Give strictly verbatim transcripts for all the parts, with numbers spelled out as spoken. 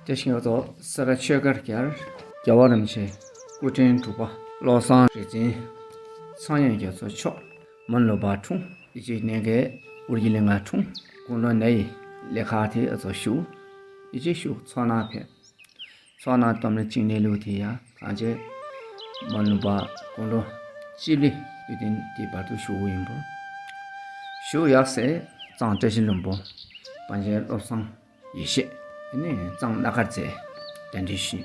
དེ་བཞིན་ང་ཚོ་ས་ག་ཆོས་སྒར་གྱར་རྒྱལ་བ་རིན་པོ་ཆེ་སྐུ་ཕྲེང་དྲུག་པ་བློ་བཟང་རིག་འཛིན་ཚངས་དབྱངས་རྒྱ་མཚོ་མཆོག་མ་ནུ་པ་འཁྲུངས། ཡིད་ཆེས་གནས་མཁན་ཨུར་གྱི་གླིང་ང་འཁྲུངས། དགུང་ལོ་ན་ཡི་ལས་ཁག་དེ་ཨ་ཚོ་བཞུགས། ཡིད་ཆེས་བཞུགས་ཚོགས་ནང་ཕེབས། ཚོགས་ནང་རྟོམ་རེ་གཅིག་གནས་ལུགས་དེ་ཡང་གང་བྱས་མ་ནུ་པ་དགུང་ལོ་གཅིག་ལས་ཡོད་དེ་དེ་བར་དུ་བཞུགས་ཡིན་པ། བཞུགས་ཡག་སེ་གཙང་བཀྲ་ཤིས་ལྷུན་པོ་པཎ་ཆེན་བློ་བཟང་ཡེ་ཤེས། དེ་ནས་གཙང་སྣ་དཀར་རྩེ་གདན་འདྲེན་ཞུས།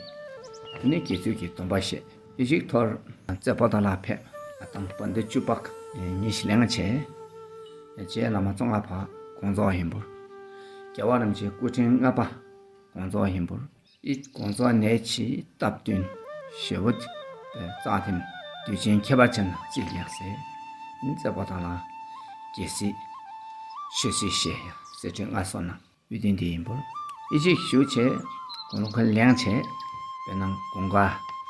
དེ་ནས་དགེ་ཚུལ་གྱི་སྡོམ་པ་བཞེས། ཡེ་ཤེས་ཐོར་རྩེ་པོ་ཏ་ལ་ཕེབས། ཨ་དང་བོད་ཟླ་བཅུ་པ་ཉི་ཤུ་ལེ་ལྔ་བྱས། རྗེ་བླ་མ་ཙོང་ཁ་པ་དགོངས་རྫོགས་ཡིན་པ། རྒྱལ་བ་རིན་པོ་ཆེ་སྐུ་ཕྲེང་ལྔ་པ་དགོངས་རྫོགས་ཡིན་པ། ཨི་དགོངས་རྫོགས་ནས་ཕྱིས་སྟབས་བསྟུན་ཞེ་བོ་རྩ་ཐིམ་དུས་ཆེན་ཁྱད་པར་ཅན་ལ་བརྩི་ཡག་སེ། ཨིན་རྩེ་པོ་ཏ་ལ་རྒྱལ་སྲིད་ཆོས་སྲིད་བཤད་ཡག་གསེར་ཁྲི་མངའ་གསོལ་གནང་། དབུས་སྟེང་དེ་ཡིན་པ། ཨི་ཅིག་ཞུ་བྱས་དགུང་ལོ་ཁ་ལེང་བྱས་དཔེར་ན་དགུང་ཁ་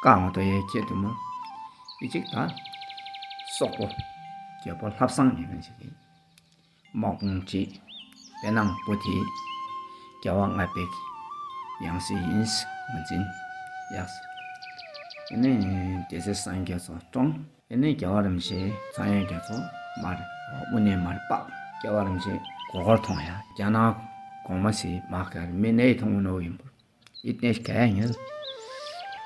བཀའ་འོང་དོ་ཡའི་ཁྱེད་དུ་མ། ཨི་ཅིག་ད་སོག་པོ་རྒྱལ་པོ་ལྷ་བཟང་ཡིན་མཁན་ཞིག་ཡིན། དམག་དཔུང་ཁྲིད། དཔེར་ན་བུ་དེ་རྒྱལ་བ་ལྔ་པའི་ཡང་སྲིད་ཡིན་ངོས་འཛིན་ཡག་སེ། ཨ་ནི་སྡེ་སྲིད་སངས་རྒྱས་ཚོ་བཀྲོངས། ཨ་ནི་རྒྱལ་བ་རིན་པོ་ཆེ་ཚངས་དབྱངས་རྒྱ་མཚོ་མར་དབུ་ནས་མར་སྤག་རྒྱལ་བ་རིན་པོ་ཆེ་མགོ་སྐོར་ཐོང་ཡ་རྒྱ་ནག་གོང་མ་སི་མ་ཀར་མི་ནས་ཐོང་ནོ་ཡིན་པ། ཨི་ཏེ་ག་ཡ་ཉལ།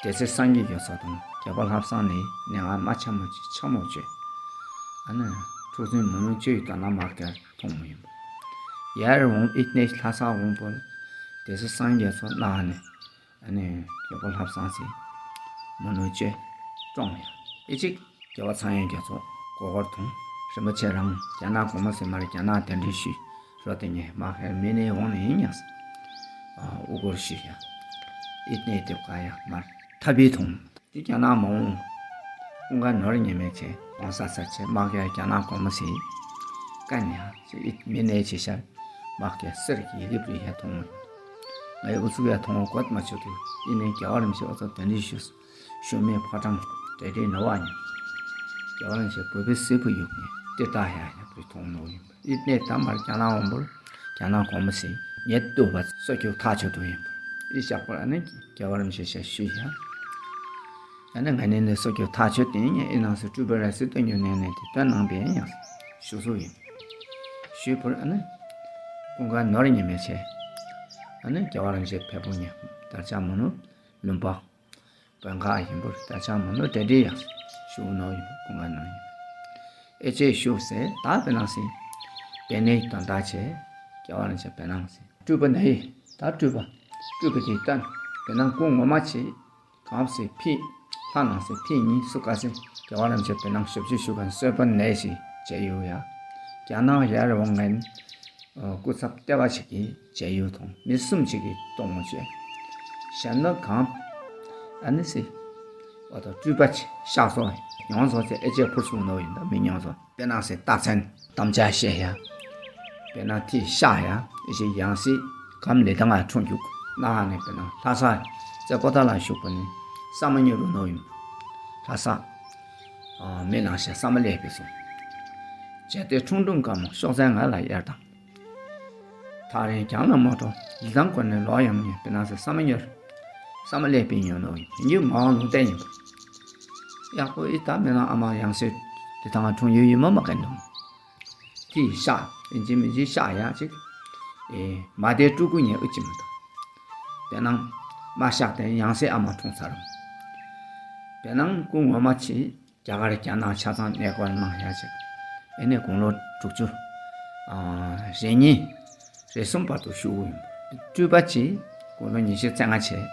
དེ་ཚེ་སངས་རྒྱས་ཡོད་ས་དང་རྒྱལ་པོ་ལྷ་བཟང་ནི་ནས་ང་མ་ཆ་མོ་ཅི་ཆ་མོ་ཅི། ཨ་ནི་ཁྲུ་ཚུན་མུ་ནུ་ཅི་ཡི་ད་ན་མ་ཀར་ཐོང་མོ་ཡིན་པ། ཡར་འོང་ཨི་ཏེ་ལྷ་ས་འོང་པོ། དེ་ཚེ་སངས་རྒྱས་ཚོ་ནག་ནི། ཨ་ནི་རྒྱལ་པོ་ལྷ་བཟང་སི་མུ་ནུ་ཅི་བཀྲོངས་ཡ། ཨི་ཅིག་རྒྱལ་བ་ཚངས་དབྱངས་རྒྱ་མཚོ་མགོ་སྐོར་ཐོང་། རིན་པོ་ཆེ་རང་རྒྱ་ནག་གོང་མ་སི་མར་རྒྱ་ནག་གདན་འདྲེན་ཞུས། རོ་དེ་ཉེ་མ་ཧེར་མི་ནས་འོང་ནས་ཡིན་ཡང་། ཨ་དབུ་སྐོར་ཞུས་ཡ། ཨི་ནས་དེབ་ཀ་ཡ་མར་ཐ་བི་ཐོང་། དེ་རྒྱ་ནག་མ་འོང་། ཀུན་དགའ་ནོར་ཉེ་མེད་ཆེ་འོང་ས་ས་ཆེ་མ་ག་རྒྱ་ནག་གོང་མ་སི་ཀ་ནི་ཡ་ཅི་ཨི་མི་ནས་ཆེ་ཤར་མ་ག་སེར་གྱི་ཡི་གེ་པི་ཡ་ཐོང་། ང་ཡི་ཨུ་ཚུགས་ཡ་ཐོང་གོད་མ་ཆོད་དུ་ཨི་ནས་རྒྱལ་བ་རིན་པོ་ཆེ་འོ་ཚོ་གདན་འདྲེན་ཞུས། ཞུ་མེད་ཕོ་བྲང་བྲེ་བྲེ་ནོ་བ་ཉོ། རྒྱལ་བ་རིན་ཆེན་བོད་པའི་སྲས་བུ་ཡུག་ནས་ཏི་ཏ་ཡ་ཡ་བུའི་མཐོང་ནོ་ཡིན་པ། ཨི་ནས་དམ་པར་རྒྱ་ནག་འོང་པོར་རྒྱ་ནག་གོང་མ་སི་ཉེ་ཏུ་བ་སོ་ཁྱུ་ཐག་ཆོད་དུ་ཡིན་པ། ཨི་ཞག་པར་ཨ་ནི་རྒྱལ་བ་རིན་ཆེན་ཞེས་ཞུས་ཡ། ཨ་ནི་ང་ནི་ནི་སོ་ཁྱུ་ཐག་ཆོད་དེ་ཉེ་ཨི་ནང་སུ་སྤྲུལ་པ་ར་སི་ཏུ་ཉོ་ནས་ནས་དེ་ལྟ་ནང་པའི་ཡང་ཞུ་སུ་ཡིན། ཞུས་པར་ཨ་ནི་ཀུན་དགའ་ནོར་ཉེ་མེད་ཆེ། ཨ་ནི་རྒྱལ་བ་རིན་ཆེན་ཕེ་པོ་ཉེ་དར་ཆ་མོ་ནུ་ལུམ་པ། བོན་ཁ་ཡིན་པོར་ད་ཆ་མོ་ནོ་དྲེ་དྲེ་ཡང་ཞུ་ནོ་ཡིན་ཀུན་དགའ་ནོ་ཡིན། ཨེ་ཅེ་ཞུ་སེ་ད་བེ་ནང་སི་བེ་ནེ་དོན་དག་ཆེ་རྒྱལ་བ་རིན་ཆེན་བེ་ནང་སི་སྤྲུལ་པ་ནའི་ད་སྤྲུལ་པ་སྤྲུལ་པ་དེ་ལྟར་བེ་ནང་སྐུ་ངོ་མ་ཆེ་གང་སི་ཕི་ལྷ་ནང་སི་ཕི་གཉིས་སུ་ཀ་སི་རྒྱལ་བ་རིན་ཆེན་བེ་ནང་ཞབས་ཕྱི་ཞུ་མཁན་གསོལ་པ་ནས་སི་བྱས་ཡོད་ཡ། རྒྱ་ནག་ཡར་འོང་ངན། སྐུ་ཚབ་ལྟེ་བ་ཞིག་གིས་མཇལ་ཡུལ་དང་མི་གསུམ་ཞིག་གིས་གཏོང་ངོ་བྱས། གཞན་ནི་གང་། ཨ་ནི་སི། འོ་ད་སྤྲུལ་པ་ཆེ་ཤག་སོང་ཡོངས་སོང་ཚེ་ཨེ་ཅེ་ཕུར་སུ་ནོ་ཡིན་ད་མི་ཉོ་སོང་དཔེར་ན་སི་རྟགས་མཚན་དམ་བཅའ་བཤད་ཡ། དཔེར་ན་ཐི་ཤག་ཡ་ཨེ་ཅེ་ཡང་སི་གམ་ལེ་ད་ང་འཁྲུངས་རྒྱུག་ན་ཧ་ནི་དཔེར་ན་ལྷ་ས་རྩེ་པོ་ཏ་ལ་བཞུགས་པ་ནི་ས་མ་ཉོ་རུ་ནོ་ཡིན། ལྷ་ས། མི་ནང་བཞིན་ས་མ་ལེགས་པའི་སོང་། བྱས་ཏེ་ཁྲུང་ཁྲུང་དཀར་མོ་ཤོག་ཚན་ང་ལ་གཡར་དང་། ཐག་རིང་རྒྱང་ལ་མ་འགྲོ་ཡིད་ཐང་ཀོ་ནས་ལོག་ཡོང་ངས་དཔེར་ན་ཟེར་ས་མ་ཉར། ས་མ་ལེགས་པའི་ཉོ་ནོ་ཡིན་ཡིད་མ་འོང་ལུང་བསྟན་ཡིན་པ། ཡག་པོ་ཨི་ད་མེད་ན་ཨ་མ་ཡང་སེ་དེ་ཐང་ཁྲུང་ཡོད་ཡིན་མ་མ་གན་འདུག་དེ་ཤག་ཡིན་གཅིག་མིན་གཅིག་ཤག་ཡག་ཅིག་ཨེ་མ་དེ་ཀྲུ་ཀུ་ཉལ་ཨུ་ཅི་མ་ད། དེ་ནང་མ་ཤག་དེ་ཡང་སེ་ཨ་མ་འཁྲུངས་ཚར། དེ་ནང་སྐུ་ངོ་མ་ཆེ། རྒྱ་གར་རྒྱ་ནག་ཆ་ཚང་གནས་སྐོར་གནང་ཡ་ཅིག་ཨེ་ནས་དགུང་ལོ་དྲུག་ཅུ། རེ་གཉིས། རེ་གསུམ་བར་དུ་བཞུགས་ཡོད། སྤྲུལ་པ་ཅིག་དགུང་ལོ་ཉི་ཤུ་རྩ་ལྔ་བྱས།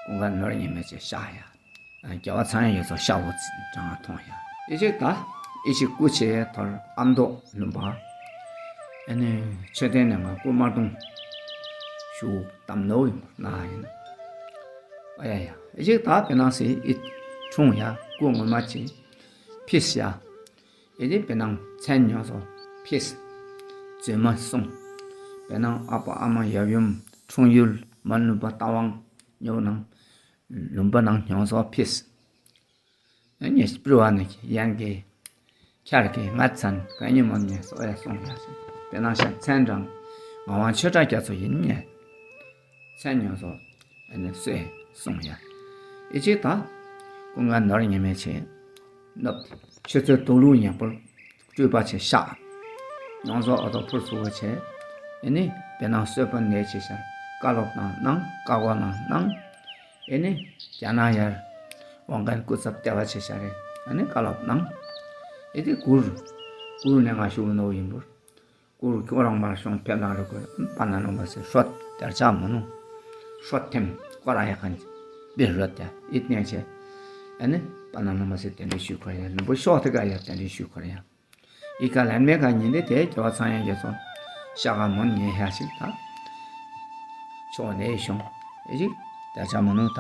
ཀུན་དགའ་ནོར་ཉི་མ་ཅིག་ཤག་ཡ། རྒྱལ་བ་ཚངས་དབྱངས་ཡོད་ཚོ་ཤག་འོ་ཙི་གྲང་ང་མཐོང་ཡ། ཨེ་ཅིག་ད། ཨེ་ཅིག་སྐུ་ཆེ་ཐོར་ཨ་མདོ་ལུང་པ། ཨེ་ནས་མཆོད་རྟེན་ནས་ང་སྐུ་དམར་གདུང་ཞུ་གཏམ་ནོ་ཡིན་པ་ན་ཡིན། ཨ་ཡ་ཡ། ཨེ་ཅིག་ད་བེ་ནང་སི་ཨི་འཁྲུངས་ཡ་སྐུ་ངོ་མ་ཅིག་ཕིས་ཡ། ཨེ་ཅིག་བེ་ནང་མཚན་ཉོ་སོ་ཕིས། བཙུན་མ་གསུང་། བེ་ནང་ཨ་ཕ་ཨ་མ་ཡབ་ཡུམ་འཁྲུངས་ཡུལ་མ་ནུ་པ་རྟ་དབང་ཉོ་ནང་། ལུང་པ་ནང་ཉོ་སོ་ཕིས། ཉེ་སྤྲུལ་བ་ནི་ཡན་གི་ཁྱར་གི་ང་ཚན་ག་ཉི་མོ་ཉེ་སོ་ཡ་སོང་ཡ་སོ་དཔེར་ན་ཤ་མཚན་གྲངས་ངག་དབང་ཆོས་གྲགས་རྒྱ་མཚོ་ཡིན་ཉེ། མཚན་ཉོ་སོ་ ཨ་ནི་གསོལ་གསུངས་ཡ། ཨི་ཅིག་ད་ཀུན་དགའ་ནོར་ཉི་མའི་ཆེད་ནོབ་ཆུ་ཚོད་དུག་ལུག་ཉེ་པོར་སྤྲུལ་པ་ཆེ་ཤག་མྱོང་ཚོར་ཨོ་ཐོ་ཕུར་ཚུགས་པ་ཆེ། ཨེ་ནི་བེ་ནང་གསོལ་པོ་ནས་ཆེ་ཤག་བཀའ་སློབ་དང་གནང་བཀའ་བསྒོ་དང་གནང་། ཨེ་ནི་རྒྱ་ནག་ཡར་འོང་མཁན་སྐུ་ཚབ་ལྟེ་བ་ཆེ་ཤག་རེད། ཨ་ནི་བཀའ་སློབ་གནང་། ཨེ་དེ་གུར་གུར་ནས་ང་ཞུ་ནོ་ཡིན་པུར། གུར་ཁྱོད་རང་མར་ཤོང་ཕེབས་ལང་རུ་གོ་པ་ན་ནོ་མ་སེ་ཧྲོད་དར་ཆག་མོ་ནུ། ཧྲོད་ཐེམ་ཀོ་ར་ཡ་ཁན་བི་ཧྲོད་ཡ་ཨིད་ནས་ཆེ། ཨ་ནི་པ་ན་ནོ་མ་སེ་དེ་འདྲི་ཞུ་ཁོ་ཡ་ལུམ་བུ་ཤོག་ཐི་ག་ཡ་དེ་འདྲི་ཞུ་ཁོ་ཡ། ཨི་ཀ་ལན་མེ་ཀ་ཉིན་དེ་དེ་རྒྱལ་བ་ཚངས་དབྱངས་རྒྱ་མཚོ་ཤ་ཀ་མོན་ཉེ་ཧ་ཞིག་ད་ཕྱོགས་ནས་ཤོང་ཨེ་ཞིག་དར་ཆག་མོ་ནུ་ད་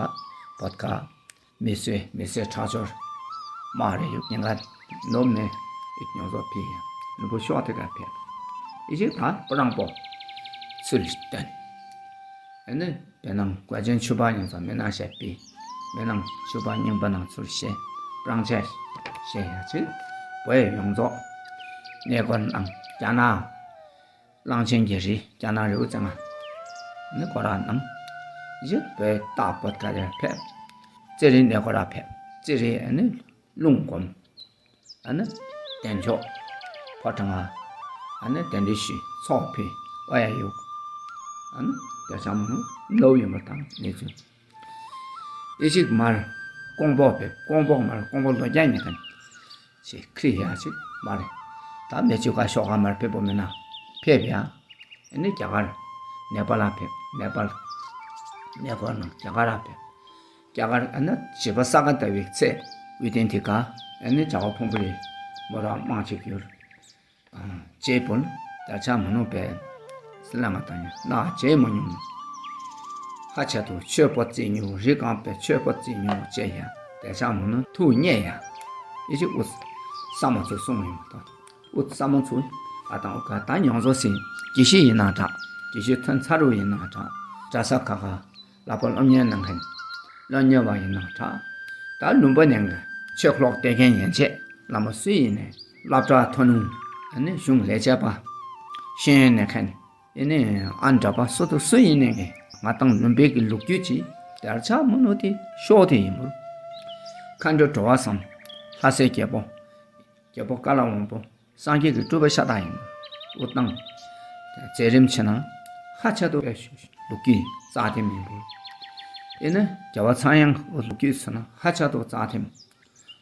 བོད་ཀ་མི་གསོད་མི་གསོད་ཁྲག་སྦྱོར་དམག་རེ་ཡོད་ཉེན་ཁ་ནོར་མེད་ཨིད་མྱོང་ཚོ་ཕི་ཡ་ལུམ་བུ་ཤོག་ཐི་ག་ཕེབས་ཨི་ཞིག་ད་པ་རང་པོ་ཚུལ་བསྟན། ཨེ་ནི་བེ་ནང་བཀའ་ཆེན་ཆུ་པ་ཡོངས་རྫོགས་མེ་ནང་བཤད་པའི་མེ་ནང་ཆུ་པ་རྙིང་པ་ནང་ཚུར་བཤད་སྤྲང་ཆ་བཤད་ཡ་ཆེ། བོད་ཡོངས་རྫོགས་གནས་སྐོར་གནང་རྒྱ་ནག་གླང་ཆེན་གྱི་རི་རྒྱ་ནག་རི་བོ་རྩེ་ལྔ་ནི་སྐོར་ར་གནང་། བཞི་བོད་རྟག་བོད་ཀ་རེར་ཕེབས། རྩེ་རིའི་གནས་སྐོར་ར་ཕེབས། རྩེ་རིའི་ཨེ་ནི་ལུང་སྒོམ། ཨ་ནི་བདེ་མཆོག་ཕོ་བྲང་ང་། ཨ་ནི་དེ་འདྲའི་ཞུས་ཚོགས་ཕུལ་ཨོ་ཡ་ཡུག་ཨ་ནི་དེ་ཆ་མོ་ནུ་ནོ་ཡོད་མ་དང་གནས་ཚུལ། ཨི་ཞིག་མར་ཀོང་པོ་ཕེབས། ཀོང་པོ་མར་ཀོང་པོ་ལོ་རྒྱ་ཉེ་ཁན་ཆེ་ཁྲི་ཡ་ཞིག་མར་ད་མེ་ཆུ་ཁ་ཤོག་ཁ་མར་ཕེབས་པོ་མེད་ན་ཕེབས་ཡ། ཨ་ནི་རྒྱ་གར་ནེ་པ་ལ་ཕེབས། ནེ་པ་ལ་ནེ་པ་ལ་རྒྱ་གར་ར་ཕེབས། རྒྱ་གར་ཨ་ནི་བྱེས་པ་ས་ག་ཟླ་བའི་ཚེས་དབུས་སྟེང་དེ་ག་ཨ་ནི་བྱ་བ་ཕུང་པོ་རེ་མོ་ར་མང་ཆེ་གྱུར། ཅེས་པོ་ནི་དར་ཆ་མ་ནུ་པའི་སི་ལ་ང་དང་ཡང་ན་བྱེས་མ་ཉུང་། ཧ་ཆ་དུ་ཆོས་པོ་རྩིས་ཉུང་རི་རྐང་པའི་ཆོས་པོ་རྩིས་ཉུང་བྱས་ཡང་དར་ཆ་མ་ནུ་ཐུགས་མཉེས་ཡང་ཨི་ཅི་ཨུ་ས་མ་ཚུ་གསུང་ཡོང་དང་ཨུ་ས་མ་ཚུ་ཨ་དང་ཨུ་ག་ད་མྱོང་ཚོ་སི་དགེ་བཤེས་ཡིན་ན་འདྲ། དགེ་བཤེས་ཐོན་ཚར་རུ་ཡིན་ན་འདྲ། གྲྭ་ས་ཁ་ཁ་ལག་པ་སློབ་གཉེར་གནང་མཁན་སློབ་གཉེར་བ་ཡིན་ན་འདྲ། ད་ལུང་པ་ནས་ཆོས་ཀློག་བསྡད་མཁན་ཡན་ཆད་བླ་མ་སུ་ཡིན་ནས་སློབ་གྲྭ་མཐོ་ནུང་ཨ་ནི་གཞུང་ལས་བྱེད་པ་ཤེས་ཡོན་གནས་མཁན་ཡིན་ནས་ཨ་འདྲ་པ་སུ་དང་སུ་ཡིན་ནས་ང་དང་ལུང་པའི་གི་ལོ་རྒྱུས་ཀྱི་དར་ཆ་མོ་ནོ་དེ་ཤོག་དེ་ཡིན་པོ། མཁའ་འགྲོ་འགྲོ་བ་བསམ་ལྷ་སའི་རྒྱལ་པོ་རྒྱལ་པོ་ཀ་ལ་དབང་པོ། སངས་རྒྱས་ཀྱི་སྤྲུལ་པ་ཤ་སྟག་ཡིན། ཨུ་ཏང་། མཛད་རིམ་ཆེ་ན་ཧ་ཆ་དུ་ལོ་རྒྱུས་རྩ་དེ་མིན་པོ། ཨེ་ནི་རྒྱལ་བ་ཚངས་དབྱངས་ལོ་རྒྱུས་ཚོ་ན་ཧ་ཆ་དུ་རྩ་དེ་མིན།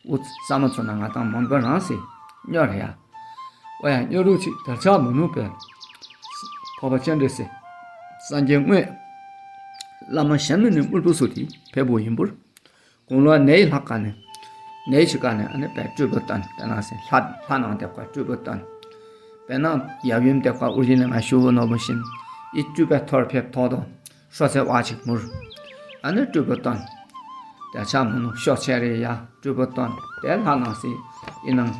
ཨུ་ས་མ་ཚོ་ན་ང་དང་མོན་པ་རང་སེ་སྨྱོ་རེ་ཡ། ཨོ་ཡ་སྨྱོ་རུ་ཅིག་དར་ཆ་མ་ནུ་པའི་འཕགས་པ་སྤྱན་རས་གཟིགས་སངས་རྒྱས་དངོས། བླ་མ་གཞན་མི་ནི་དངོས་པོ་སུ་དེ་ཕེབས་པོ་ཡིན་པོར། དགུང་ལོ་ནའི་ལྷག་ག་ནས་ནའི་ཆུ་ག་ནས་ཨ་ནི་པའི་སྤྲུལ་པ་སྟོན་པའི་ནང་སེ་ལྷ་ལྷ་ནང་དེབ་ཀ་སྤྲུལ་པ་སྟོན། པའི་ནང་ཡབ་ཡུམ་དེབ་ཀ་ཨུ་རི་ནས་ང་ཞུ་བོ་ནོ་བོ་བཞིན་ཨི་སྤྲུལ་པའི་ཐོར་ཕེབས་ཐོག་དོ་ཤོ་ཚེ་བ་ཅིག་མུར་ཨ་ནི་སྤྲུལ་པ་སྟོན། དེ་ཆ་མོ་ནུ་ཤོ་ཆེ་རེ་ཡ་སྤྲུལ་པ་སྟོན་དེ་ལྷ་ནང་སེ་ཨི་ནང་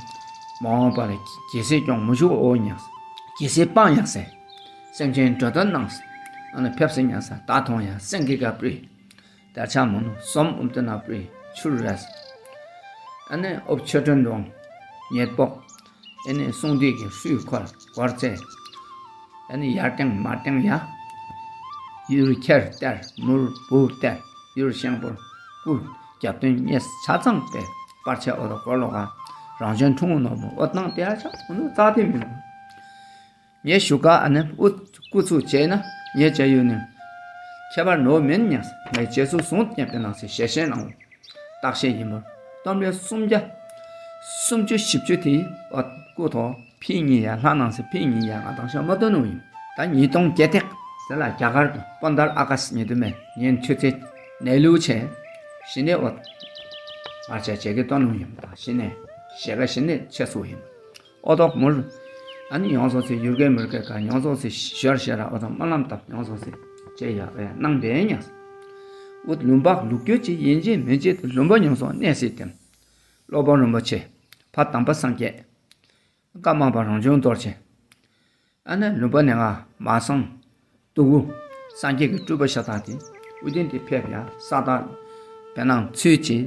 མ་འོངས་པ་ལ་རྒྱལ་སྲིད་སྐྱོང་མུ་ཞུ་འོ་ཉག་རྒྱལ་སྲིད་སྤང་ཡག་སེ་སེམས་ཅན་འགྲོ་དོན་ནང་སེ་ཨ་ནི་ཕེབས་སེ་ཉག་ས་ད་མཐོང་ཡ་སེང་གེ་ག་སྤྲུལ། དར་ཆ་མོ་ནུ་ཟོམ་ཨུམ་ཏི་ན་པྲི་ཆུར་རེས། ཨ་ནི་ཨོབ་ཆོས་སྒྲོན་རོང་ཉེར་པོག་ཨ་ནི་གསུང་འདུས་ཀྱི་ཧྲུའི་འཁོར་སྒོར་རྩེ། ཨ་ནི་ཡར་སྟེང་མར་སྟེང་ཡ། ཡུལ་ཁྱེར་གཏེར་མུར་བུ་གཏེར་ཡུལ་ཤང་པོར་སྐུ་རྒྱབ་སྟོན་གཉེར་ཆ་ཚང་པའི་པར་ཆས་ཨོ་ལོ་སྐོར་ལོ་ག་རང་བྱོན་ཁྲུང་ངུ་ནོར་བུ་ཨོ་ཏང་དེ་ཡ་ཆ་མོ་ནུ་རྩ་དེ་མིན། ངས་ཞུ་ག་ཨ་ནི་ཨུ་སྐུ་ཚུགས་བྱས་ན་ངས་བྱ་ཡུལ་ནས་ཁྱད་པར་ནོར་མིན་ཉག་ངས་རྗེས་སུ་བཟུང་སྙམ་པའི་ནང་སེ་ཞལ་བཞེས་གནང་བརྟག་བཤད་ཡིན་པ་སྟོན་པའི་སུམ་བརྒྱ་སུམ་ཅུ་བཞི་བཅུ་དེ་ཨ་སྐུ་ཐོག་ཕི་གཉིས་ཡ་ལྷ་ནང་སེ་ཕི་གཉིས་ཡ་ང་དང་ཤ་མ་སྟོན་ནུ་ཡིན། ད་ཉིས་སྟོང་བརྒྱད་ཐེག་དེ་ལ་རྒྱ་གར་དུ་སྤོན་ཟླར་ཨ་ཀ་སི་ཉི་དུ་མེ་ཉིན་ཆུ་ཚེ་ནས་ལུགས་ཆེ་ཞི་ནས་ཨོ་ང་ཆ་བྱེད་ཀྱི་སྟོན་ནུ་ཡིན་པ་ཞི་ནས་ཞེ་ག་ཞི་ནས་ཆེ་སུ་ཡིན། ཨོ་ཏོག་མུར། ཨ་ནི་ཡོང་སོ་སི་ཡུར་གེ་མུར་གེ་ག་ཡོང་སོ་སི་ཞོར་ཞེ་ར་ཨོ་ཏོག་སྨོན་ལམ་བཏབ་ཡོང་སོ་སི་ཅེ་ཡ་ཨེ་ནང་དེ་ཉ། ཨུད་ལུམ་བག་ལུག་གྱོད་ཅི་ཡིན་ཅི་མིན་ཅི་དུ་ལུམ་པ་ཡོང་སོ་གནས་སི་དེམ། སློབ་དཔོན་རིན་པོ་ཆེ། ཕ་དམ་པ་སངས་རྒྱས། བཀའ་མ་པ་རང་བྱུང་རྡོ་རྗེ། ཨ་ནི་ལུམ་པ་ནས་ང་མ་སང་། ཏུ་གུ། སངས་རྒྱས་ཀྱི་སྤྲུལ་པ་ཤ་སྟག་དེ་དབུ་རྟེན་དེ་ཕེབས་ཡ་ས་དག་བེ་ནང་ཚུལ་གྱི་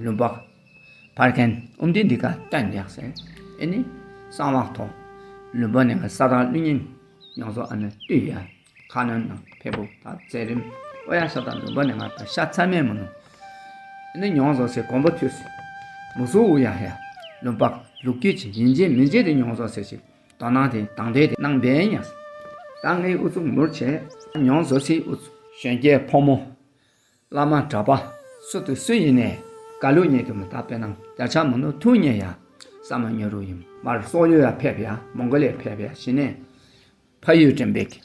ལུམ་པ་ཕར་མཁན་དབུ་རྟེན་འདི་ག་བསྟན་ཡག་ཟེར། ཨེ་ནི་གསང་བ་ཐོག་ལུམ་པ་ནས་ང་ས་དག་ཀླུ་གཉན་ཡོངས་སུ་ཨ་ནི་བཏུལ་ཡ་ཁ་གནོན་ནང་ཕེབས་པོ་ད་མཛད་རིམ་ ཨོ་ཡ་ཤ་ད་ལུང་པ་ནས་ང་ད་ཤ་ཚ་མེད་མི་ནུ། ཨ་ནི་མྱོང་བཟོ་ཟེར་གོམ་པ་ཐུས་སི། མུ་སུ་འུ་ཡ་ཡ། ལུང་པ་ལུག་ཁྱི་ཅི་ཡིན་གཅིག་མིན་གཅིག་དེ་མྱོང་བཟོ་ཟེར་ཞིག་དོ་སྣང་དེ་དང་དེ་དེ་གནང་བས་ཉ། ད་ངའི་ཨུ་ཚུགས་མུར་བྱས། མྱོང་བཟོ་སི་ཨུ་ཚུགས་གཞོན་སྐྱེས་ཕོ་མོ། བླ་མ་གྲྭ་པ། སུ་དང་སུ་ཡིན་ནས་དགའ་ལུགས་ཉེ་དུ་མི་ད་དཔེར་ན་དར་ཆ་མི་ནུ་ཐུག་ཉེ་ཡ། ས་མ་ཉོ་རུ་ཡིན་མར་སོག་ཡོ་ཡ་ཕེབས་ཡ་མོང་གོ་ལི་ཕེབས་ཡ་ཞི་ནས། ཕ་ཡུལ་དྲན་པའི་གི།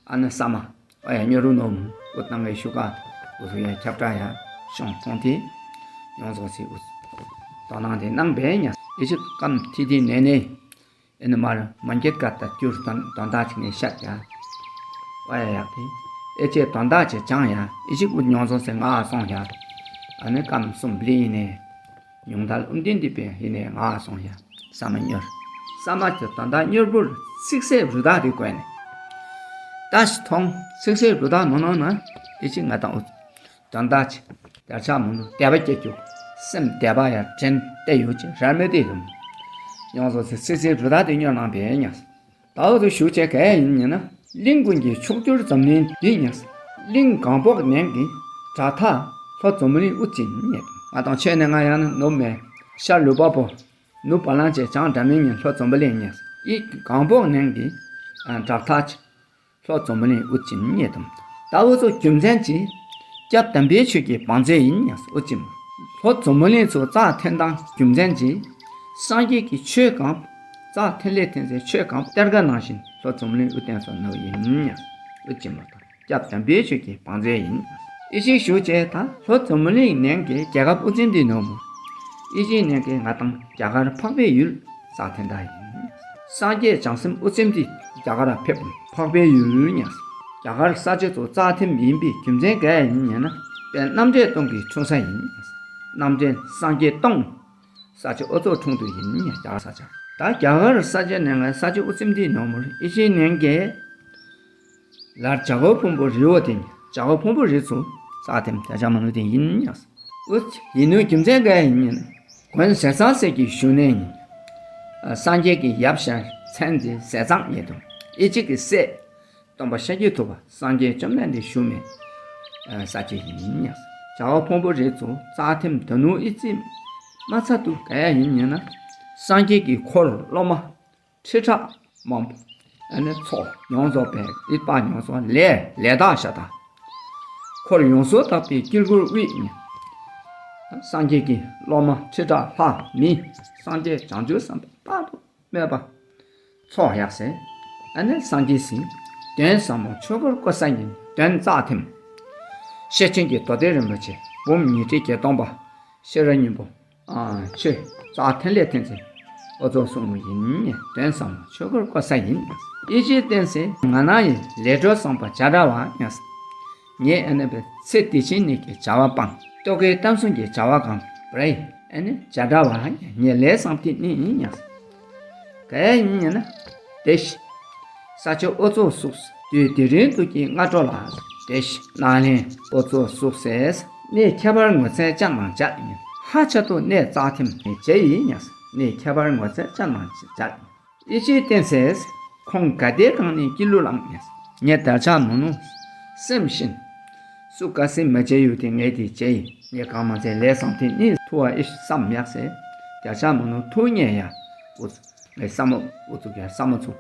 ཨ་ནི་ས་མ། ཨ་ཡ་ཉོ་རུ་ནོ་མུ། ཨུ་ཏང་གའི་ཤུ་ཀ། ཨུ་ཐུ་ཡ་ཁྱབ་བསྒྲགས་ཡ། ཤོང་ཁོང་དེ། ཡོངས་རྫོགས་སི་ཨུ། དོ་སྣང་དེ་གནང་བས་ཉ། ཨི་ཅི་ཀམ་ཐི་ཐི་ནེ་ནེ། ཨེ་ནི་མར་མ་འགྱེད་ཀ་ད་སྐྱུར་དོན་དོན་དག་ཅིག་ནས་བཤད་ཡ། ཨ་ཡ་ཡག་དེ། ཨེ་ཅེ་དོན་དག་ཅིག་ཅང་ཡ། ཨི་ཅི་ཨུ་ཉོ་ཚོང་སེ་ང་སོང་ཡ། ཨ་ནི་ཀམ་གསུམ་ལི་ཡིན་ནས། ཉུང་མཐར་ཨུམ་ཏིན་ཏི་པའི་ཧི་ནས་ང་སོང་ཡ། ས་མ་གཉོར། ས་མ་གྱི་དོན་དག་གཉོར་བུར་ཚིག་གསལ་རུ་དག་དེ་བཀོད་ནས། ད་ཞི་ཐོང་ཚིག་གསལ་རུ་དག་མ་ནོར་ན་ཨི་ཅི་ང་དང་ཨུ། དོན་དག་ཅི། དར་ཆགས་མུ་ནུ་དད་པ་སྐྱེ་རྒྱུ། སེམས་དད་པ་ཡ་དྲན་ཏེ་ཡོད་ཅི་རར་མེད་དེ་རུམ། ཡོངས་སོ་སི་སི་སི་རུ་དག་དེ་གཉོར་གནང་བས་ཉ། ད་འུ་ཚོ་ཞུ་བྱས་ག་ཡིན་ཉེ་ན། གླིང་ཀུན་གྱི་མཆོག་གྱུར་འཛམ་གླིང་འདི་ཉ། གླིང་གང་པོག་ནན་གྱི་བྲག་ཐག་ལྷོ་འཛམ་བུ་གླིང་དབུ་ཅན་ཉེ། ང་དང་ཆོས་ནས་ང་ཡང་ན་ནོ་མེ། ཤར་ལུས་པ་པོ། ནུབ་བ་ལང་ཅེ་བྱང་འདྲ་མིན་ཉེ་ལྷོ་འཛམ་བུ་གླིང་ཉེ། ཡིག་གང་པོག་ནན་གྱི་བྲག་ཐག་ལྷོ་འཛམ་བུ་གླིང་དབུ་ཅན་ཉེ་དམ། ད་འུ་ཚོ་རྒྱུ་མཚན་གྱིས། སྐྱབས་དམ་པའི་ཆོས་ཀྱི་བང་མཛོད་ཡིན་ཉ་དབུ་ཅན། ལྷོ་འཛམ་བུ་གླིང་ཚོ་རྩ་འཐེན་སྟངས་རྒྱུ་མཚན་གྱིས། སངས་རྒྱས་ཀྱི་ཆོས་གང་། རྩ་འཐེན་ལས་འཐེན་ཚེ་ཆོས་གང་གཏེར་ཁ་ནང་བཞིན་ལྷོ་འཛམ་བུ་གླིང་དབུ་བརྟན་སོགས་ནོ་ཡིན་ཉ་དབུ་ཅན་མ་དང་། སྐྱབས་དམ་པའི་ཆོས་ཀྱི་བང་མཛོད་ཡིན། ཨི་ཤིག་ཞུ་བྱས་ད་ལྷོ་འཛམ་བུ་གླིང་ནན་གྱི་རྒྱལ་ཁབ་དབུ་འཛིན་འདི་ནོ་མོ། ཨི་ཤིག་ནན་གྱི་ང་དང་རྒྱ་གར་འཕགས་པའི་ཡུལ་ས་འཐེན་ད་ཡིན། སངས་རྒྱས་བྱང་སེམས་དབུ་ཚིམ་འདི་རྒྱ་གར་ཕེབས་འཕགས་པའི་ཡུལ་ཉ། རྒྱ་གར་ས་ཆ་ཚོ་རྩ་ཐིམ་ཡིན་པའི་རྒྱུ་མཚན་ག་ཡིན་ཉེ་ན། དཔལ་རྣམ་འདྲེན་སྟོང་གི་འཁྲུངས་ས་ཡིན། རྣམ་འདྲེན་སངས་རྒྱས་སྟོང་། ས་ཆ་ཨོ་ཚོ་འཁྲུངས་དུས་ཡིན་ཉ་རྒྱ་གར་ས་ཆ། ད་རྒྱ་གར་ས་ཆ་ནས་ང་ས་ཆ་དབུ་ཚིམ་འདི་ནོ་མོར་ཨི་ཤིག་ནན་གྱི། ལར་བྱ་རྒོད་ཕུང་པོ་རི་བོ་དེ་ཉིད་བྱ་རྒོད་ཕུང་པོ་རི་ཚོ་ས་ཐེམ་དེ་ཆ་མ་ནུ་དེ་ཡིན་ཡང་། ཨུ་ཡིན་ནུ་རྒྱུ་མཚན་ག་ཡིན་ཉིན། དགོན་ཟས་གཙང་སྲས་ཀྱི་བཞུགས་གནས་ཡིན། སངས་རྒྱས་ཀྱི་ཡབ་ཞལ་མཚན་འདི་ཟས་གཙང་ཡིན་དུ། ཨི་ཅིག་གི་སྲས། སྟོན་པ་ཤཱཀྱ་ཐུབ་པ་སངས་རྒྱས་བཅོམ་ལྡན་འདས་བཞུགས་མེད། ས་ཆ་ཡིན་ཡང་། བྱ་རྒོད་ཕུང་པོ་རི་ཚོ་རྩ་ཐེམ་དོ་ནུ་ཨི་ཙི། མ་ཚ་དུ་ག་ཡ་ཡིན་ཉིན་ན། སངས་རྒྱས་ཀྱི་འཁོར་སློབ་མ། ཁྲི་ཕྲག་མང་པོ། ཨ་ནི་ཚོགས་ཡོངས་རྫོགས་པའི་ཨི་པ་ཡོངས་རྫོགས་ལས་ལས་དག་ཤ་དང་། འཁོར་ཡོངས་སུ་དག་པའི་དཀྱིལ་འཁོར་དབུས་ནས། སངས་རྒྱས་ཀྱི་སློབ་མ་ཁྲི་ཕྲག་ལྷག་མི། སངས་རྒྱས་བྱང་ཆུབ་སེམས་དཔའ་དཔག་ཏུ་མེད་པ། ཚོགས་ཡག་སེ། ཨ་ནི་སངས་རྒྱས་སི། དོན་ཟབ་མོ་ཆོས་འཁོར་བསྐོར་ས་ཡིན་དོན་རྩ་ཐིམ། ཤེར་ཕྱིན་གྱི་མདོ་སྡེ་རིན་པོ་ཆེ་འབུམ་ཉི་ཁྲི་བརྒྱད་སྟོང་པ། ཤེས་རབ་སྙིང་པོ། ཨ་ཆོས་རྩ་འཐེན་ལས་འཐེན་ཚེ། ཨོ་ཚོགས་གསུང་མོ་ཡིན་ནས་དོན་ཟབ་མོ་ཆོས་འཁོར་བསྐོར་ས་ཡིན། ཨི་ཅི་བསྟན་སེ་ང་ན་ཡི་ལས་འགྲོ་བསམ་པ་བྱ་འདྲ་བ་ཡང་། ངས་ཨ་ནི་བའི་ཚེ་འདི་ཕྱི་གཉིས་ཀྱི་བྱ་བ་སྤང་། རྟོག་གེའི་གཏམ་གསུམ་གྱི་བྱ་བ་གང་བ་རེ་ཨ་ནི་བྱ་འདྲ་བ་ངས་ལས་བསམ་སྟེ་ནི་ཡིན་ཡང་། ག་ཡིན་ཡིན་ན། དེ་ཞི། ས་ཆ་ཨོ་ཚོགས་སུགས་དུས་དེ་རིང་དུ་གྱི་སྔ་དྲོ་ལ། དེ་ཞི་ནང་ལེན་ཨོ་ཚོགས་སུགས་སེས་གནས་ཁྱད་པར་ངོ་ཚལ་ཅན་མང་བྱ་ཡིན། ཧ་ཆ་ཏུ་གནས་རྩ་ཐིམ་ནས་བྱེ་ཡིན་ཡང་གནས་ཁྱད་པར་ངོ་ཚལ་ཅན་མང་བྱ་ཡིན། ཨི་ཅི་བསྟན་སེས། ཁོང་ག་དེ་གང་ནས་སྐྱིད་ལུ་ལངས་ནས། ངས་དར་ཆགས་མོ་ནུ། སེམས་བཞིན། སུ་ག་སེ་མ་བྱེད་ཡུལ་དེ་ངས་དེ་བྱེད་ཡིན། ངས་གང་མ་བྱས་ལས་བསམ་དེ་ནི་ཐུ་བ་ཨི་བསམ་ཡག་སེ། དར་ཆགས་མོ་ནུ་ཐུ་ཉེ་ཡ། ཨུ་ཚུ། ངས་བསམ་མོ་ཨུ་ཚུ་ག་བསམ་མོ་ཚུ།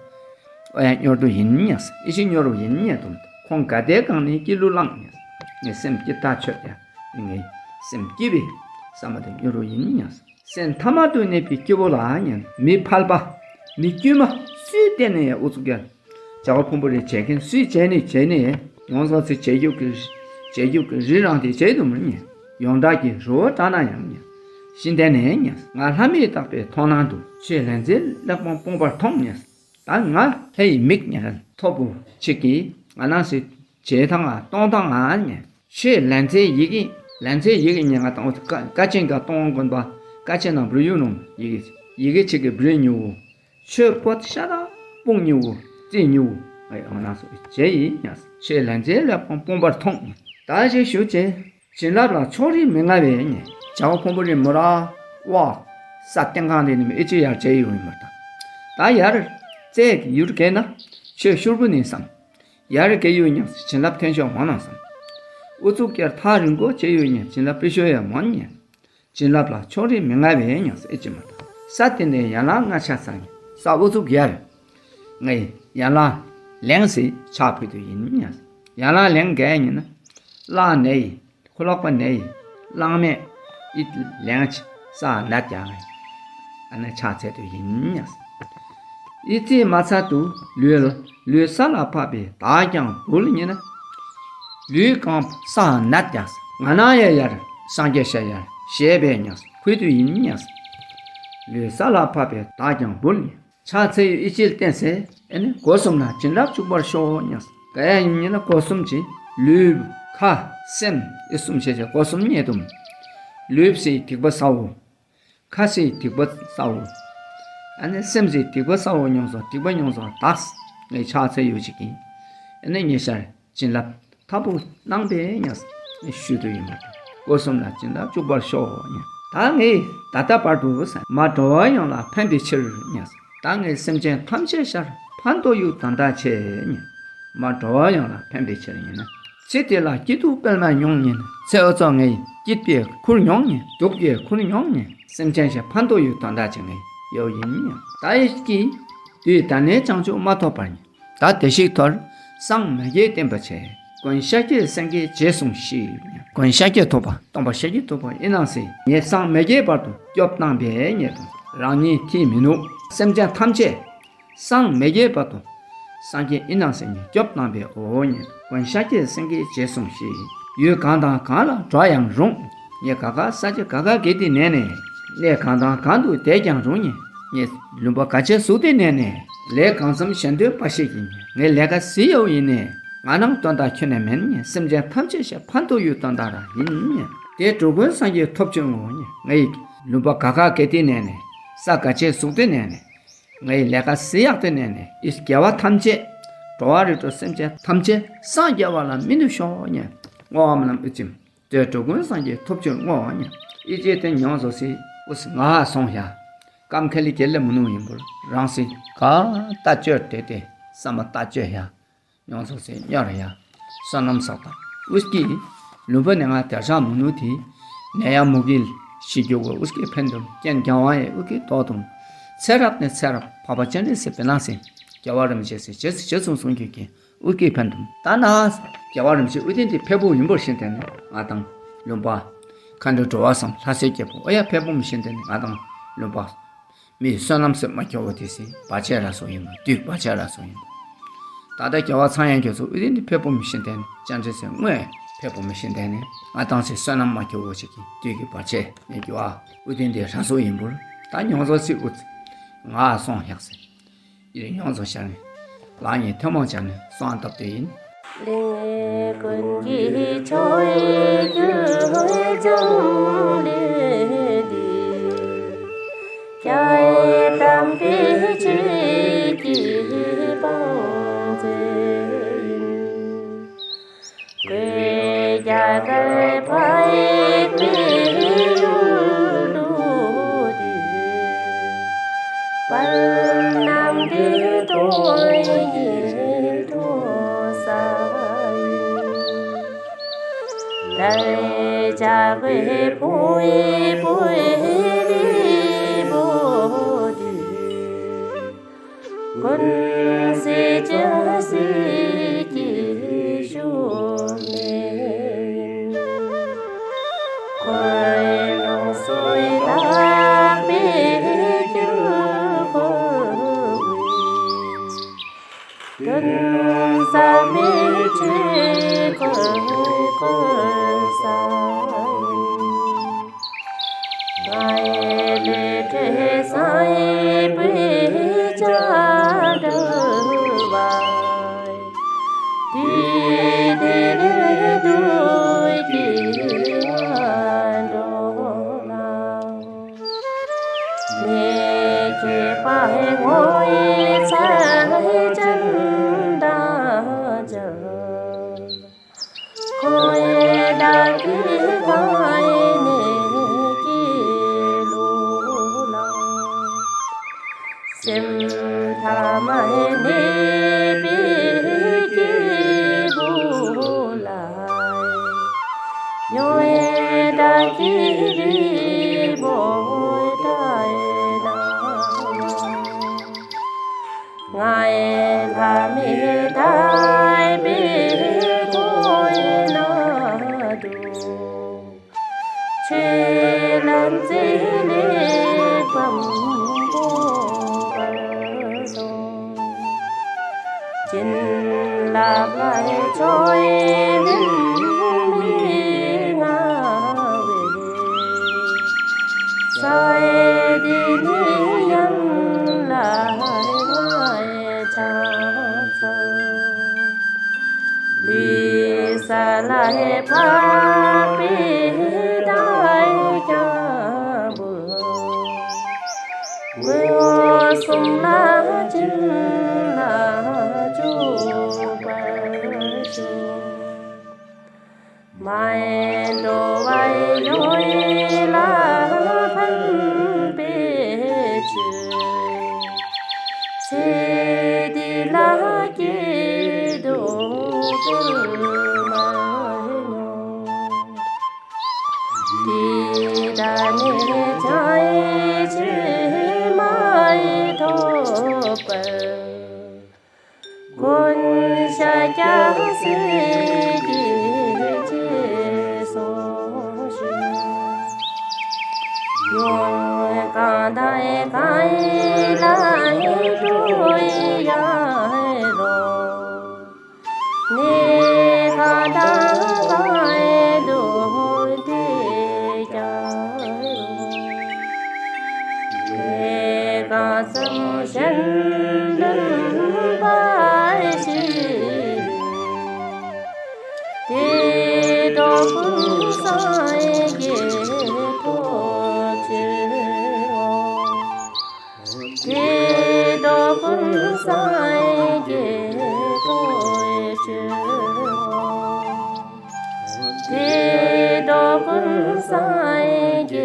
ཨོ་ཡ་སྙོར་དུ་ཡིན་ཉག་སེ། ཨི་ཅི་སྙོར་རུ་ཡིན་ཉེ་དུ། ཁོང་ག་དེ་གང་ནས་སྐྱིད་ལུ་ལངས་ནས། ངས་སེམས་སྐྱིད་ཐག་ཆོད་ཡ། ངས་སེམས་སྐྱིད་པའི་བསམ་མོ་དེ་སྙོར་རུ་ཡིན་ཉག་སེ། སེམས་ཐ་མ་དུ་གནས་པའི་སྐྱེ་བོ་ལ་ཡང་མི་ཕལ་པ། མི་དཀྱུས་མ་སུས་བལྟས་ནས་ཡང་ཨུ་ཚུགས་རྒྱལ། བྱ་བ་ཕུང་པོ་རེ་བྱེད་མཁན་སུས་བྱས་ནས་བྱས་ནས་ཡང་ཡོངས་སོ་སི་བྱེད་རྒྱུ་གི་བྱེད་རྒྱུ་གི་རི་རང་དེ་བྱེད་དུ་མི་ཉན། ཡོངས་གྲགས་ཀྱི་རི་བོ་བྲག་ན་ཡང་ཉན། ཤིང་རྟ་ནས་ཉན། ང་ལྷ་མིས་བཏགས་པའི་མཐོང་སྣང་དུ་ཆོས་ལན་ཚྭའི་གླེགས་བམ་སྤུངས་པར་མཐོང་ཉན། ད་ང་ལྷ་ཡི་མིག་ཉན་ཐོབ་བུ་ཆིག་གིས་ང་ནང་སི་བྱེད་ཐང་ང་གཏོང་ཐང་ང་ཉན། ཆོས་ལན་ཚྭའི་ཡི་གེ། ལན་ཚྭའི་ཡི་གེ་ཉན་ང་དང་ཀ་ཀ་ཆེན་ག་གཏོང་དགོན་པ་ཀ་ཆེན་ནང་བུ་ཡུ་ནོ་ཡི་གེ་ཡི་གེ་ཆིག་གི་བུ་ཉུ་བོ། ཆོས་པོ་ཤ་དང་སྤུངས་ཉུ་བོ་རྩིས་ཉུ་བོ། ཨེ་འོ་ན་སོ་བྱེད་ཡིན་ཉ། ཆོས་ལན་ཚྭའི་གླེགས་བམ་སྤུངས་པར་མཐོང་། ད་ཞིག་ཞུ་ཆེ། བྱིན་རླབས་ལ་ཕྱོགས་རིས་མི་མངའ་བའི་ཉེ། བྱ་བ་ཕུང་པོ་རི་མོ་ར་བ། ས་སྟེང་ཁང་དེ་ནི་མི་ཨེ་ཅི་ཡར་བྱེད་ཡོད་མི་མ་ད། ད་ཡར་རྩེ་ཡུར་གེ་ན་ཆོས་ཤུར་བུ་ནི་བསམ། ཡར་གེ་ཡུ་ཉག་བྱིན་རླབས་འཐེན་ཤོག་འོང་ན་བསམ། ཨུ་ཚུགས་ཀྱར་ཐག་རིང་པོ་བྱས་ཡོད་ཉེ། བྱིན་རླབས་སྤེལ་ཤོ་ཡ་མོན་ཉེ། བྱིན་རླབས་ལ་ཕྱོགས་རིས་མི་མངའ་བས་ཉེ་ཟེར་ཨེ་ཅི་མ་ཐག་ས་དེ་ནས་ཡན་ལག་ལྔ་ཆ་ཚང་ཉེ། ས་ཨུ་ཚུགས་ཡར་ངའི་ཡན་ལག་ལེང་སི་ཕྱག་ཕུལ་དུ་ཡིན་ཉེ། ཡན་ལག་ལེང་གས་ཉེ་ན་བླ་ནས་ཡི་ཁུ་ལོག་པ་ནས་ཡི་གླང་མེད་ཨི་ལེང་ཆི་ས་ནད་ཀྱང་ཨ་ནི་ཕྱག་འཚལ་དུ་ཡིན་ཉེ། ཨི་ཙི་མ་ཚ་དུ་ལུས་ལུས་ས་ལ་ཕབ་པའི་བདག་ཀྱང་འབུལ་ཉེ་ན། ལུས་གང་ས་ནད་ཀྱང་ང་ན་ཡ་ཡར་སངས་རྒྱས་ཤ་ཡར་ཞེས་པའི་ཉེ་ཁུལ་དུ་ཡིན་ཉེ། ལུས་ས་ལ་ཕབ་པའི་བདག་ཀྱང་འབུལ་ཉེ། ཕྱག་འཚལ་ཡུལ་ཨི་ཅིལ་བསྟན་ཟེར། ཨེ་ནི་སྒོ་གསུམ་ལ་བྱིན་རླབས་འཇུག་པར་ཤོག་ཉེ། ག་ཡ་ཡིན་ཉེ་ན་སྒོ་གསུམ་གྱི་ལུས་ཁ་སེམས་ཨི་གསུམ་བྱས་བྱས་སྒོ་གསུམ་ཉེ་དུམ། ལུས་སི་སྡིག་པ་ས་འོ། ཁ་སི་སྡིག་པ་ས་འོ། ཨ་ནི་སེམས་སི་སྡིག་པ་ས་འོ་མྱོང་སོ་སྡིག་པ་མྱོང་སོ་དག་ངས་ཕྱག་འཚལ་ཡུལ་གཅིག་ཡིན། ཨེ་ནི་ཉེ་ཤར་བྱིན་རླབས་ཐབ་པུ་གནང་པས་ཉེ་ཞུ་དུ་ཡིན་པ་དང་སྒོ་གསུམ་ལ་སྦྱིན་བདག་བཅུག་པར་ཤོག་ཉེ། ད་ངས་ད་ལྟ་བར་དུ་མ་འགྲོ་བ་ཡོངས་ལ་ཕན་པའི་ཕྱིར་ཉེ། ད་ངས་སེམས་ཅན་ཐམས་ཅད་ཤར་ཕན་ཐོགས་ཡུལ་དོན་དག་ཆེ་ཉེ། མ་འགྲོ་བ་ཡོངས་ལ་ཕན་པའི་ཕྱིར་ཉེ་ན། ཚེ་འདི་ལ་སྐྱིད་སྡུག་སྤེལ་མ་མྱོང་ཉེ་ན། ཚེ་འོ་ཚོགས་ངས་སྐྱིད་པའི་ཁུར་མྱོང་ཉེ་སྡུག་པའི་ཁུར་མྱོང་ཉེ་སེམས་ཅན་ཞིག་ཕན་ཐོགས་ཡུལ་དོན་དག་ཆེ་ངས་ཡོད་ཡིན་ཉེ། ད་ཡི་སྐྱིད་དུས་ད་ནས་བྱང་ཆུབ་མ་ཐོབ་པར་ཉེ། ད་བདེ་གཤེགས་ཐོར་སངས་མ་རྒྱས་བསྟན་པ་ཆེ། མགོན་ཤཱཀྱའི་སེང་གེས་རྗེས་བཟུང་ཞིག་མགོན་ཤཱཀྱ་ཐུབ་པ་སྟོན་པ་ཤཱཀྱ་ཐུབ་པ་ཨི་ནང་སི་ངས་སངས་མ་རྒྱས་བར་དུ་སྐྱོབ་གནང་པའི་ཉེ་དང་རང་ཉིད་ཐིག་མི་ནུབ་སེམས་ཅན་ཐམས་ཅད་སངས་མ་རྒྱས་བར་དུ་སངས་རྒྱས་ཨི་ནང་སི་ངས་སྐྱོབ་གནང་པའི་འོ་ཉེ། མགོན་ཤཱཀྱའི་སེང་གེས་རྗེས་བཟུང་ཞིག་ཡུལ་གང་དང་གང་ལ་འགྲོ་ཡང་རུང་། ངས་ག་ག་ས་ཆ་ག་ག་གེ་དེ་ནས་ནས། གནས་གང་དང་གང་དུ་བསྡད་ཀྱང་རུང་ཉེ། ངས་ལུང་པ་ག་ཆེ་ཟུག་དེ་ནས་ནས། ལས་གང་བསམ་གཞན་དོན་འབའ་ཞིག་ཡིན། ངས་ལས་ཀ་ཟི་ཡོ་ཡིན་ནས། ང་ནང་དོན་དག་ཁྱོན་ནས་མེད་ཉེ། སེམས་ཅན་ཐམས་ཅད་ཞེ་ཕན་ཐོགས་ཡུལ་དོན་དག་རང་ཡིན་ཉེ། དེ་འགྲོ་ཀུན་སངས་རྒྱས་ཐོབ་བྱུང་ངོ་ཉེ། ངའི་ལུང་པ་ག་ག་གེ་དེ་ནས་ནས། ས་ག་ཆེ་ཟུག་དེ་ནས་ནས། ངའི་ལས་ཀ་ཟི་ཡག་དེ་ནས་ནས། ཨི་རྒྱལ་བ་ཐམས་ཅད། འགྲོ་བ་རིགས་དྲུག་སེམས་ཅན་ཐམས་ཅད་སངས་རྒྱ་བ་ལ་མི་འདུ་ཤོག་ཉེ། བསྔོ་བ་རྣམས་ཨི་ཙིམ། དེ་འགྲོ་ཀུན་སངས་རྒྱས་ཐོབ་ཕྱིར་བསྔོ་བ་ཉེ། ཨི་ཅེ་དེ་མྱོང་བཟོ་སི་ཨུ་སི་ང་སོང་ཡ། ཀམ་ཁེ་ལི་གེ་ལེ་མུ་ནུ་ཡིན་པོར་རང་སི་ག་ལྟ་སྤྱོད་དེ་དེ་བསམ་པ་ལྟ་སྤྱོད་ཡ། མྱོང་བཟོ་སི་སྨྱོ་ར་ཡ། བསོད་ནམས་བསགས་དང་ཨུ་སི་ཀི། ལུམ་བུ་ནས་ང་དེར་ཤ་མུ་ནུ་དི། ནད་ཡ་མུ་གིལ་ཤི་རྒྱུ་གོ་ཨུ་སི་ཀི་ཕན་དུམ་རྐྱེན་རྒྱང་བ་ཡེ་ཨུ་ཀི་ཏོ་དུམ། ཚེ་རབས་ནས་ཚེ་རབས་འཕགས་པ་སྤྱན་རས་གཟིགས་པའི་ནང་སི། རྒྱལ་བ་རིན་པོ་ཆེ་སི་རྗེས་སུ་རྗེས་སུ་བཟུང་རྒྱུ་གི། ཨུ་ཀི་ཕན་དུམ། ད་ན་རྒྱལ་བ་རིན་པོ་ཆེ་ཨུ་དེན་དི་ཕེ་པོ་ཡིན་པོར་ཤིན་ཏེ་ནི་ང་དང་ལུམ་པ། མཁའ་འགྲོ་འགྲོ་བ་སམ་ལྷ་སའི་རྒྱལ་པོ་ཨོ་ཡ་ཕེ་པོ་མི་ཤིན་ཏེ་ནི་ང་དང་ལུམ་པ། མི་བསོད་ནམས་སེ་མ་སྐྱོ་བོ་དེ་སི་བར་ཆད་ར་སོ་ཡིན་ནོ་དུས་བར་ཆད་ར་སོ་ཡིན་ནོ། ད་ལྟ་རྒྱལ་བ་ཚངས་དབྱངས་རྒྱ་མཚོ་ཨུ་དེན་དི་ཕེ་པོ་མི་ཤིན་ཏེ་ནི་ཅན་ཅེ་སེ་དངོས་ཕེ་པོ་མི་ཤིན་ཏེ་ནི་ང་དང་སི་བསོད་ནམས་མ་སྐྱོ་བོ་ཅིག་གི་དུས་ཀྱི་བར་ཆད་མི་སྐྱོ་ཨ་ཨུ་དེན་དི་ར་སོ་ཡིན་པོར་ད་མྱོང་བཟོ་སི་ཨུ་ང་སོང་ཡག་སི། ཡིད་མྱོང་བཟོ་ཤར་ནས། ལག་གཉིས་ཐལ་མོ་སྦྱར་ནས་གསོལ་བ་བཏབ་སྟེ་ཡིན། གླིང་ཀུན་གྱི་ཆོས་ཀྱི་འཇམ་ལས་འདི། སྐྱེས་དམ་པའི་ཆོས་ཀྱི་བང་མཛོད་ཡིན། བོད་རྒྱ་གར་འཕགས་པའི་ཡུལ་དུ་སྟེ། དཔལ་ནམ་མཁའི་སྟོན་གྱི་འགྲོ་ས་ཡིན། དར་ལྕོག་གི་ཕུང་པོའི་བོད་རིས་པོ་ཏི། ཀུན་གཟིགས་ཅན་གཟིགས་ཀྱི་ཞུ་མེད། འཁོར་ལོ་སྲིད་དག་པའི་སྐྱེ་བོ། ཀུན་བཟང་མི་ཕྱེད་ཀུན་བསྐོར་ས། ང་ཡི་ལས་འབྲས་བཟང་པོའི་བྱ་བྲལ་བ། དུས་འདིར་སྡུག་གིས་མ་འགྲོ་ལ། མི་བསྐྱོད་པ་ངོ་བོའི་མཚན་ཅན་དང་མཇལ། འཁོར་བའི་བདག་གིས་གང་ནས་སྐྱེས་ལོ་ལ། སེམས་ཐ་མལ་གནས་པའི་སྐྱེ་བོ་ལ། ཆོས་ལ་མཛེས་ལེགས་བམ་པོ་བར་དུ། བྱིན་རླབས་ལ་ཆོས་མིན་མི་མངའ་བའི། ས་ཡི་དེ་ནི་ཡང་ལ་ང་ཡི་ཕྱག་འཚལ། ལུས་ས་ལ་འཕགས་པའི་བདག་ཀྱང་བུ། མགོན་པོ་གསུམ་ལ་བྱིན་རླབས་འཇུག་པར་ཤོག། མ་འགྲོ་བའི་ཡུལ་ལ་ཕན་པའི་ཕྱིར། ཚེ་འདི་ལ་སྐྱིད་སྡུག་བསྐལ་མ་མྱོང་། དེ་དག་ནི་བྱང་ཆུབ་མ་ཐོབ་པར། མགོན་ཤཱཀྱ་སེང་གེས་ཞེས་གསུངས་ཤིང་། ཡོངས་གང་དག་གང་ཡིན་ལ་འགྲོ་ཡང་རུང་། གནས་གང་དག་གང་ཡིན་འདུག་དེ་ཀྱང་རུང་། དེ་གང་ཙམ་གཞན་དོན་འབའ་ཞིག་དེ་དག་ཀུན་སངས་རྒྱས་ཐོབ་ཕྱིར་འོང་། དེ་དག་ཀུན་སངས་རྒྱས་ཐོབ་ཕྱིར་འོང་། དེ་དག་ཀུན་སངས་རྒྱས་